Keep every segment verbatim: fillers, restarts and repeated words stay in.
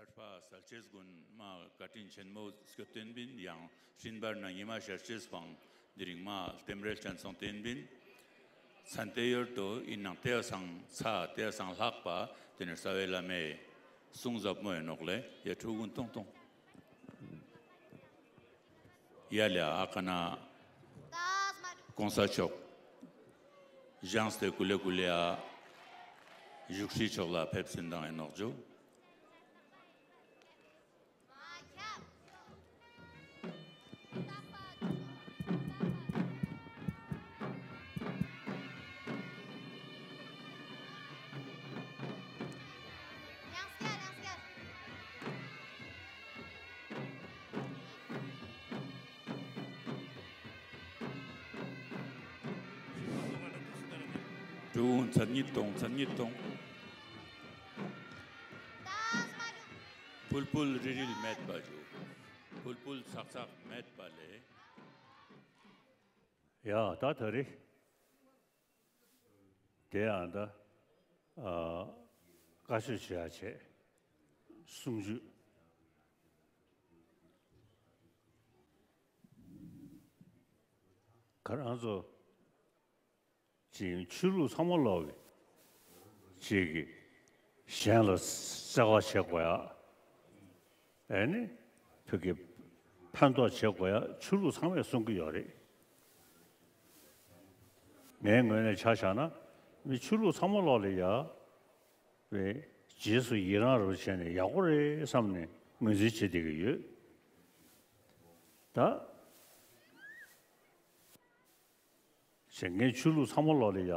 ཆར་པ་གསལ་བྱེད་ཀུན་མ་བཀའ་དྲིན་ཆེན་མོ་སྐྱོད་དོན་བིན། ཡང་སྤྲིན་པར་ན་ཉི་མ་ཤར་ཆེས་བང་དེ་རིང་མ་ལྟེམ་རེལ་ཅན་སོང་དོན་བིན། ཚན་ཏེ་ཡོར་དུ་ཨིན་ནང་ཏེ་སང་ཚ་ཏེ་སང་ལྷག་པ་དེ་ནི་རྩ་བའི་བླ་མའི་གསུང་ཟབ་མོ་ཡིན་ནོག་ལེ། ཡ་ཕྲུ་གུན་ཏོང་ཏོང་། ཡ་ལེ་ཨ་ཁ་ན་གོང་ས་མཆོག་བཞེངས་ཏེ་ཀུ་ལེ་ཀུ་ལེ་ཨ་བཞུགས་ཁྲི་མཆོག་ལ་ཕེབས་སེན་དང་ཨེ་ནོག་ཇུ། ཕྲུ་གུ་མཚན་ཉིད་གཏོང་མཚན་ཉིད་གཏོང་། ཕུལ་ཕུལ་རིལ་རིལ་མེད་པ་ཞུ། ཕུལ་ཕུལ་ཚག་ཚག་མེད་པ་ལས། ཡ་ད་ད་རེད། དེ་ཡང་ད་ཨ་བཀའ་ཆོས་བྱེད་ཡ་བྱེད། གསུང་ཆོས། ཁ་རང་ཚོ་ཅིག་ཆོས་ལུགས་ཚང་མ་ལོག་གི་ཅིག་གི་གཞན་ལ་བརྩེ་བ་བྱེད་དགོས་ཡ། ཨེ་ནི་ཕ་གི་ཕན་ཐོགས་བྱེད་དགོས་ཡ་ཆོས་ལུགས་ཚང་མས་གསུང་གི་ཡོད་རེད། ངའི་ངོས་ནས་ཆ་བཞག་ན་མི་ཆོས་ལུགས་ཚང་མ་ལོག་ལ་ཡ་བའི་རྗེས་སུ་ཡི་རང་རུ་བྱས་ནས་ཡག་པོ་རེད་བསམ་ནས་ངོས་འཛིན་བྱེད་བསྡད་ཀྱི་ཡོད། ད། ཞེ་ངས་ཆོས་ལུགས་ཚང་མ་ལོག་ལ་ཡ་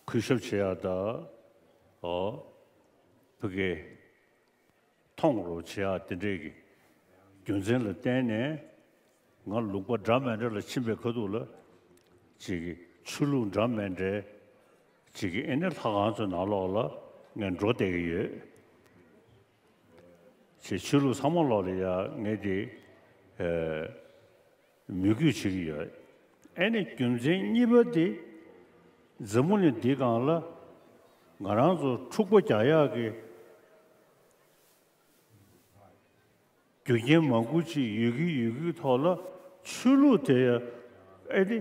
གུས་ཞབས་བྱེད་ཡ་ད། ཨོ། ཕ་གི་མཐོང་རུ་བྱེད་ཡ་དེ་འདྲས་ཀྱི་རྒྱུ་མཚན་ལ་བརྟེན་ནས་ང་ལུང་པ་འདྲ་མི་འདྲ་ལ་ཕྱིན་པའི་ཁ་ཐུག་ལ་ཅིག་གི་ཆོས་ལུགས་འདྲ་མི་འདྲའི་ཅིག་གི་ཨེ་ནི་ལྷ་ཁང་ཚོའི་ནང་ལོགས་ལ་ངས་འགྲོ་བསྡད་ཀྱི་ཡོད། ཅེས་ཆོས་ལུགས་ཚང་མ་ལོག་ལ་ཡ་ངས་དེ་ཨེ་མོས་གུས་བྱེད་ཀྱི་ཡོད། ཨེ་ནི་རྒྱུ་མཚན་གཉིས་པ་དེ་འཛམ་བུ་གླིང་འདི་སྒང་ལ་ང་རང་ཚོ་འཁྲུག་པ་རྒྱག་ཡག་གི་རྒྱུ་རྐྱེན་མང་པོ་ཅིག་ཡོད་ཀྱི་ཡོད་ཀྱི་ཐོག་ལ་ཆོས་ལུགས་དེ་ཡ་ཨེ་ནི་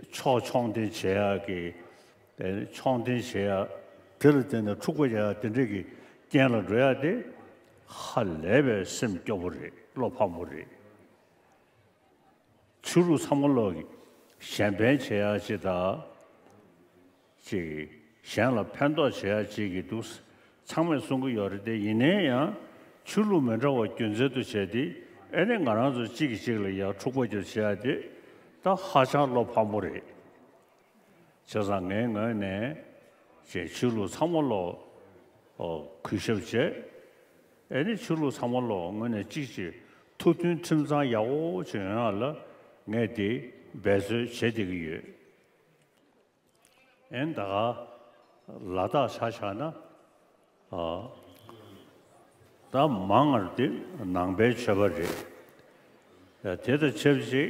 ཕྱོགས་མཆོང་ལྡན་བྱེད་ཡག་གི་ཨེ་ནི་མཆོང་ལྡན་བྱེད་ཡག་དེ་ལ་བརྟེན་ནས་འཁྲུག་པ་རྒྱག་ཡག་དེ་འདྲས་ཀྱི་རྐྱེན་ལ་འགྲོ་ཡག་དེ་ཧ་ལས་པའི་སེམས་སྐྱོ་པོ་རེད། བློ་ཕམ་པོ་རེད། ཆོས་ལུགས་ཚང་མ་ལོག་གི་གཞན་ཕན་བྱེད་ཡག་ཅིག་དང་། ཅིག་གཞན་ལ་ཕན་ཐོགས་བྱེད་ཡག་ཅིག་གི་འདུག་ཚང་མས་གསུང་གི་ཡོད་རེད་དེ། ཡིན་ནའི་ཡང་ཆོས་ལུགས་མི་འདྲ་བ་རྒྱུ་མཚན་དུ་བྱས་ཏེ་ཨེ་ནི་ང་རང་ཚོ་གཅིག་གིས་གཅིག་ལ་ཡ་འཁྲུག་པ་རྒྱག་བྱེད་ཡག་དེ་ད་ཧ་ཅང་བློ་ཕམ་པོ་རེད། བྱས་ཙང་ངའི་ངོས་ནས་ཅིག་ཆོས་ལུགས་ཚང་མ་ལོག་ཨོ་གུས་ཞབས་བྱས། ཨེ་ནི་ཆོས་ལུགས་ཚང་མ་ལོག་ངོས་ནས་གཅིག་ཅིག་ཐུགས་མཐུན་ཁྲིམས་གཙང་ཡག་པོ་ཅིག་ཡོང་ཡག་ལ་ངས་དེ་འབད་རྩོལ་བྱེད་བསྡད་ཀྱི་ཡོད། ཨེ་ནི་ད་ག་ལ་དྭགས་ཆ་བཞག་ན་ཨ་ད་མང་བ་དེ་ནང་པའི་ཆོས་པ་རེད། ཡ་དེ་དང་ཆབས་ཅིག་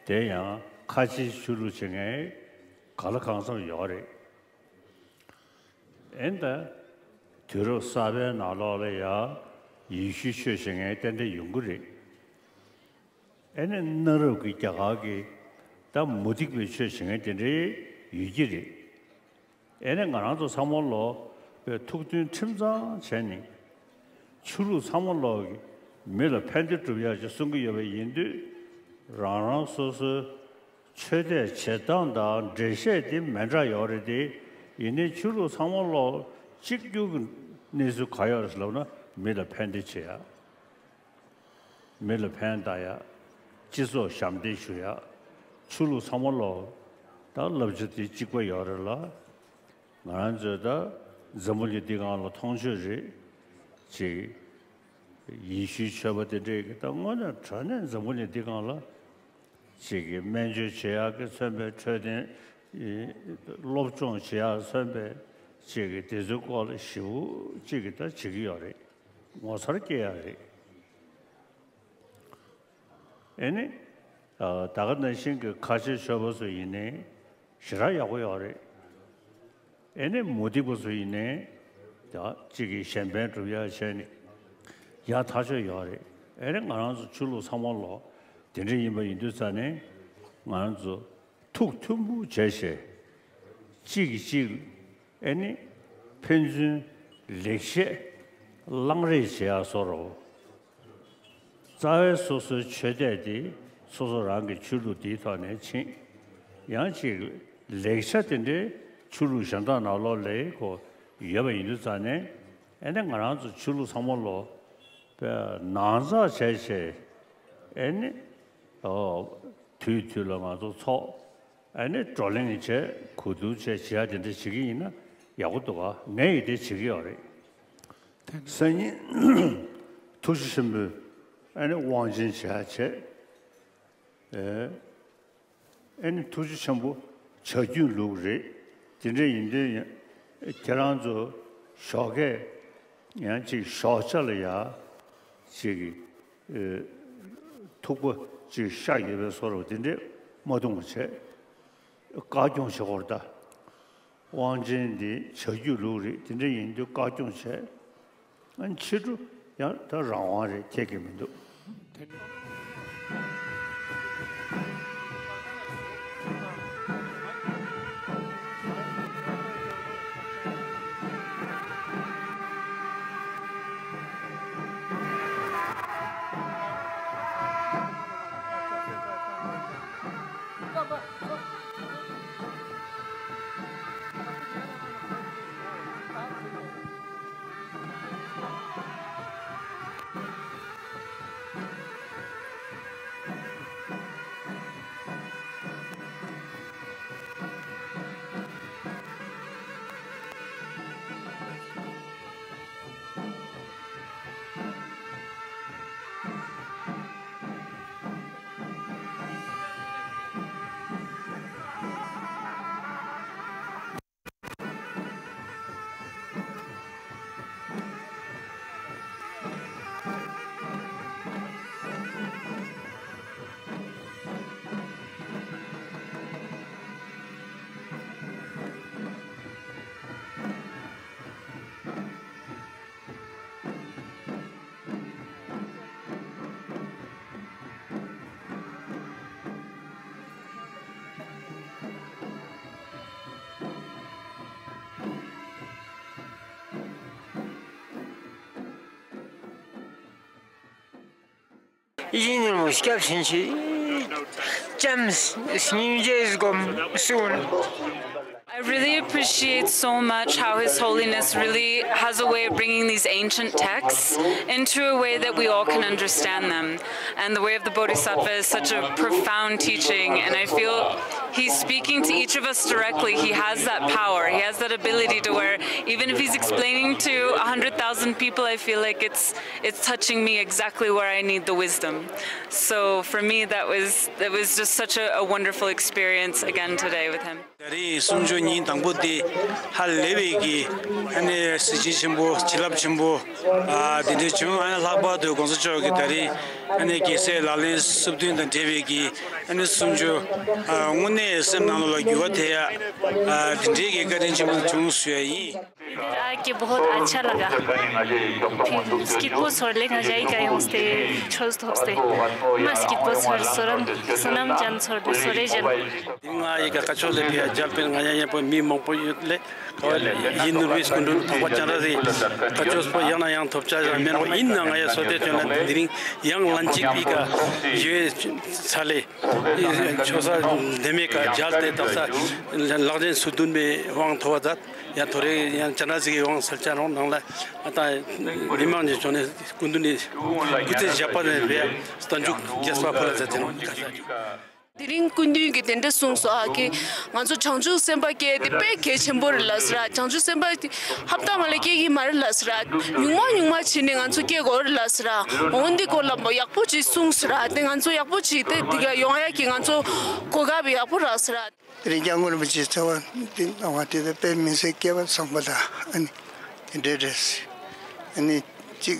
དེ་ཡང་ཁ་ཆེའི་ཆོས་ལུགས་བྱེད་མཁན་ག་ལ་གང་འཚམ་ཡོད་རེད། ཨེ་ནི་ད་དུས་རབས་གསར་པའི་ནང་ལོགས་ལ་ཡ་ཡེ་ཤུའི་ཆོས་བྱེད་མཁན་ཏན་ཏན་ཡོང་གི་རེད། ཨེ་ནི་གནའ་རབས་ཀྱི་རྒྱ་གར་གྱི་ད་མུ་སྟེགས་པའི་ཆོས་བྱེད་མཁན་དེ་འདྲའི་ཡོད་ཀྱི་རེད། ཨེ་ནི་ང་རང་ཚོ་ཚང་མ་ལོག་པའི་ཐུགས་མཐུན་ཁྲིམས་གཙང་བྱས་ནས་ཆོས་ལུགས་ཚང་མ་ལོག་གི་མི་ལ་ཕན་བདེ་སྒྲུབ་ཡག་ཅིག་གསུང་གི་ཡོད་པ་ཡིན་དུས། རང་རང་སོ་སོའི་ཆོས་དད་བྱེད་སྟངས་དང་འགྲེལ་བཤད་དེ་མི་འདྲ་ཡོད་རེད་དེ། ཡིན་ནའི་ཆོས་ལུགས་ཚང་མ་ལོག་གཅིག་གྱུར་གྱི་གནས་ཚུལ་ག་ཡོད་རེད་ལབ་ན་མི་ལ་ཕན་བདེ་བྱེད་ཡག་མི་ལ་ཕན་བཏགས་ཡག་སྤྱི་ཚོགས་ཞབས་འདེགས་ཞུ་ཡག་ཆོས་ལུགས་ཚང་མ་ལོག་ད་བསླབ་བྱ་དེ་གཅིག་པ་ཡོད་རེད་ལ། ང་རང་ཚོས་ད་འཛམ་བུ་གླིང་འདི་སྒང་ལ་མཐོང་ཆོས་རེད། ཅིག་ཡེ་ཤུའི་ཆོས་པ་དེ་འདྲས་ཀྱིས་ད་དངོས་གནས་དྲང་གནས་འཛམ་བུ་གླིང་འདི་སྒང་ལ་ཅིག་གི་སྨན་བཅོས་བྱེད་ཡག་གི་མཚོན་པའི་འཕྲོད་བསྟེན། སློབ་སྦྱོང་བྱེད་ཡག་མཚོན་པའི་ཅིག་གི་དེ་ཚོའི་སྐོར་ལ་ཞེ་པོ་ཅིག་གི་ད་བྱེད་ཀྱི་ཡོད་རེད། ངོ་མཚར་སྐྱེ་ཡག་རེད། ཨེ་ནི། ད་ག་ནང་བཞིན་གྱི་ཁ་ཆེ་ཆོས་པ་ཚོ་ཡིན་ནའི་ཞེ་དྲག་ཡག་པོ་ཡོད་རེད། ཨེ་ནི་མུ་སྟེགས་པ་ཚོ་ཡིན་ནའི་ད་གཅིག་གིས་གཞན་ཕན་སྒྲུབ་ཡག་བྱས་ནས། ཡག་ཐག་ཆོད་ཡོད་རེད། ཨེ་རེད། ང་རང་ཚོ་ཆོས་ལུགས་ཚང་མ་ལོ་དེ་འདྲ་ཡིན་པ་ཡིན་དུས་ཙང་ནས་ང་རང་ཚོ་ཐུགས་མཐུན་པོ་བྱས་བྱས་གཅིག་གིས་གཅིག་ཨེ་ནི་ཕན་ཚུན་ལེགས་བཤད་གླེང་རེས་བྱེད་ཡག་བཟོ་འདྲ། རྩ་བའི་སོ་སོའི་ཆོས་དད་དེ་སོ་སོ་རང་གི་ཆོས་ལུགས་དེའི་ཐོག་ནས་ཕྱིན། ཡང་ཅིག་ལེགས་ཆ་དེ་འདྲའི་ཆོས་ལུགས་གཞན་དག་ནང་ལོགས་ལ་ཁོ་ཡོད་པ་ཡིན་དུས་ཙང་ནས་ཨེ་ནི་ང་རང་ཚོ་ཆོས་ལུགས་ཚང་མ་ལོ་དཔེ་ནང་ཚགས་བྱས་བྱས་ཨེ་ནི་དུས་དུས་ལ་ང་ཚོ་ཚོགས། ཨ་ནི་བགྲོ་གླེང་བྱས་གོ་བསྡུར་བྱས་བྱེད་ཡ་དེ་འདྲ་བྱེད་ཀྱི་ཡིན་ན་ཡག་པོ་འདུག་ག་ངས་ཡིད་བདེ་བྱེད་ཀྱི་ཡོད་རེད། སང་ཉིན་ཐུགས་རྗེ་ཆེན་པོས་ཨ་ནི་དབང་ཆེན་བྱེད་ཡ་བྱས། ཨ་ནི་ཐུགས་རྗེ་ཆེན་པོ་བྱ་རྒྱུད་ལུགས་རེད། དེ་འདྲ་ཡིན་དུས་ཡང་ཁྱེད་རང་ཚོ་ཞོགས་ཀས་ཡང་ཅིག་ཞོགས་ཇ་ལ་ཡ་ཅིག་གི་ཐུག་པ་ཅིག་ཤ་ཡོད་པའི་བཟོ་འདྲ་དེ་འདྲས་མ་འཐུང་བ་བྱས། བཀའ་སྐྱོང་བྱེད་དགོས་རེད་ད། དབང་ཆེན་འདི་བྱ་རྒྱུད་ལུགས་རེད། དེ་འདྲ་ཡིན་དུས་བཀའ་སྐྱོང་བྱས། ཕྱི་དྲོ་ཡང་ད་རང་དབང་རེད། ཁྱད་ཀྱི་མི་འདུག་ཡིན་ནམ་སྐྱབས་ཕྱིན་ཆད་ལྕམ་སྙིང་རྗེ་སྒོམ་གསུང་། I really appreciate so much how His Holiness really has a way of bringing these ancient texts into a way that we all can understand them. And the way of the Bodhisattva is such a profound teaching, and I feel he's speaking to each of us directly. He has that power, he has that ability to where even if he's explaining to a hundred thousand people, I feel like it's it's touching me exactly where I need the wisdom. So for me, that was that was just such a, a wonderful experience again today with him. ད་རེས་གསུང་ཆོས་ཉིན་དང་པོ་དེ་ཧ་ལས་པའི་གི་ཨ་ནི་གཟི་བརྗིད་ཆེན་པོ། བྱིན་རླབས་ཆེན་པོ་དེ་འདྲ་བྱུང་། ཨ་ནི་ལྷག་པར་དུ་༸གོང་ས་མཆོག་གི་ད་རེས་ཨ་ནི་རྒྱལ་སྲས་ལག་ལེན་སོ་བདུན་དང་འབྲེལ་བའི་གི་ཨ་ནི་གསུང་ཆོས་དངོས་གནས་སེམས་ནང་ལ་འགྱུར་བ་ཐེབས་ཡ་དེ་འདྲའི་གི་བཀའ་དྲིན་ཆེན་པོ་བྱུང་ཞུ་ཡ་ཡིན། इधर आके बहुत अच्छा लगा। फिर स्किट को छोड़ ले, ང་ཞའི་ག་ཡོངས་ཏེ་ཆོས་ཐོབ་སྟེ་མ་སྐྱིད་པོ་ཚོར། བསོད་ནམས་བསོད་ནམས་ཅན་ཚོར་ཏེ་བསོད་རེ་ཅན། ང་ཡི་ག་ཁ་ཕྱོགས་ལས་ཕི་ཡ་རྒྱལ་པོའི་ང་ཡ་ཡན་པོ་མི་མང་པོ་ཡོད་ལས་ག་བ་ཡིན་ནོར་བའི་སྐུ་མགྲོན་འཕགས་པ་སྤྱན་རས་གཟིགས་ཁ་ཕྱོགས་པོ་ཡང་ན་ཡང་ཐོབ་ཆ་ཡང་མེད་ནོ་ཡིན་ན་ང་ཡ་སོ་ཏེ་བྱོན་ལ་འདི་རིང་ཡང་ལན་གཅིག་པའི་ག་ཡོད་ས་ལས་ཆོས་ས་འདི་མེད་ག་རྒྱལ་ཏེ་དག་ས་ལག་ལེན་སོ་བདུན་པའི་དབང་ཐོབ་པ་མཛད། ཡང་ཐོ་རེ་ཡང་ཅ་ན་ཟིག་གི་དབང་སལ་ཅ་རོང་ནང་ལ་ཨ་ད་མི་མང་གི་ཕྱོགས་ནས་སྐུ་མདུན་ནས་སྐུ་ཚེ་ཞབས་པད་ནས་རེད་རྟ་མཇུག་རྒྱས་པ་ཕུལ་ལ་མཛད་དེ་རོང་ག་ས་རྒྱུ། དེ་རིང་སྐུ་མདུན་གྱིས་དེ་འདྲ་གསུངས་སོ། ཨ་ཀེ་ང་ཚོ་བྱང་ཆུབ་སེམས་དཔའ་སྐྱེ་དེ་དཔེ་གལ་ཆེན་པོ་རེད་ལ་ཟེར། བྱང་ཆུབ་སེམས་དཔའ་དེ་ཧབ་ཏ་མ་ལ་སྐྱེ་གི་མ་རེད་ལ་ཟེར། ཉུང་མ་ཉུང་མ་བྱས་ནས་ང་ཚོ་སྐྱེ་དགོས་རེད་ལ་ཟེར། འོན་ཏེ་སྐོར་ལ་མོ་ཡག་པོ་ཅིག་གསུངས་ཟེར། དེ་ང་ཚོ་ཡག་པོ་ཅིག་དེ་དེ་ག་ཡོང་ཡ་གི་ང་ཚོ་གོ་སྐབས་ཡག་པོ་རག་ཟེར། དེ་རིང་སྐྱབས་མགོན་རིན་པོ་ཆེའི་ཚེ་དབང་འདི་གནང་བ་དེ་ལ་དཔེ་མི་སྲིད་སྐལ་བ་བཟང་པོ་དང་ཨ་ནི་དེ་འདྲའི་རེད། ཨ་ནི་གཅིག་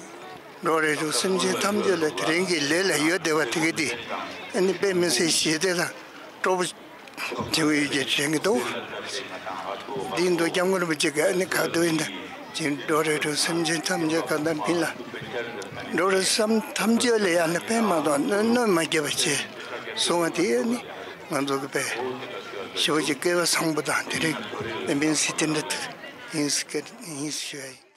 འགྲོ་རེ་རུ་སེམས་ཅན་ཐམས་ཅད་ལ་དེ་རིང་གི་ལས་ལ་ཡོད་བསྡད་པ་དེ་གི་དེ་ཨ་ནི་དཔེ་མི་སྲིད་ཞེ་དེ་ལ་སྤྲོ་པོ་བྱེད་ཀྱི་ཡོད་ཀྱི་དྲན་གྱི་འདུག་འདི་འདུག་སྐྱབས་མགོན་རིན་པོ་ཆེ་གི་ཨ་ནི་ཁ་ཐུག་ཡིན་ད་ཅིག་འགྲོ་རེ་རུ་སེམས་ཅན་ཐམས་ཅད་གང་ལྟར་མིན་ལ་ འགྲོ་རུ་བསམ་ཐམས་ཅད་ལ་ཡང་ནི་ཕན་མ་གཏོགས་གནོད་གནོད་མ་བསྐྱལ་བ་བྱས་གསུང་བ་དེ་ནི་ང་ཚོ་གི་དཔེ་ཞེ་པོ་ཅིག་སྐལ་བ་བཟང་པོ་དང་དེ་རིགས་དཔེ་མིན་སྲིད་དེ་འདྲ་ཐུག་ཡིན་སྲིད་ཀྱི་ཡིན་ཞུ་ཡ་ཡིན།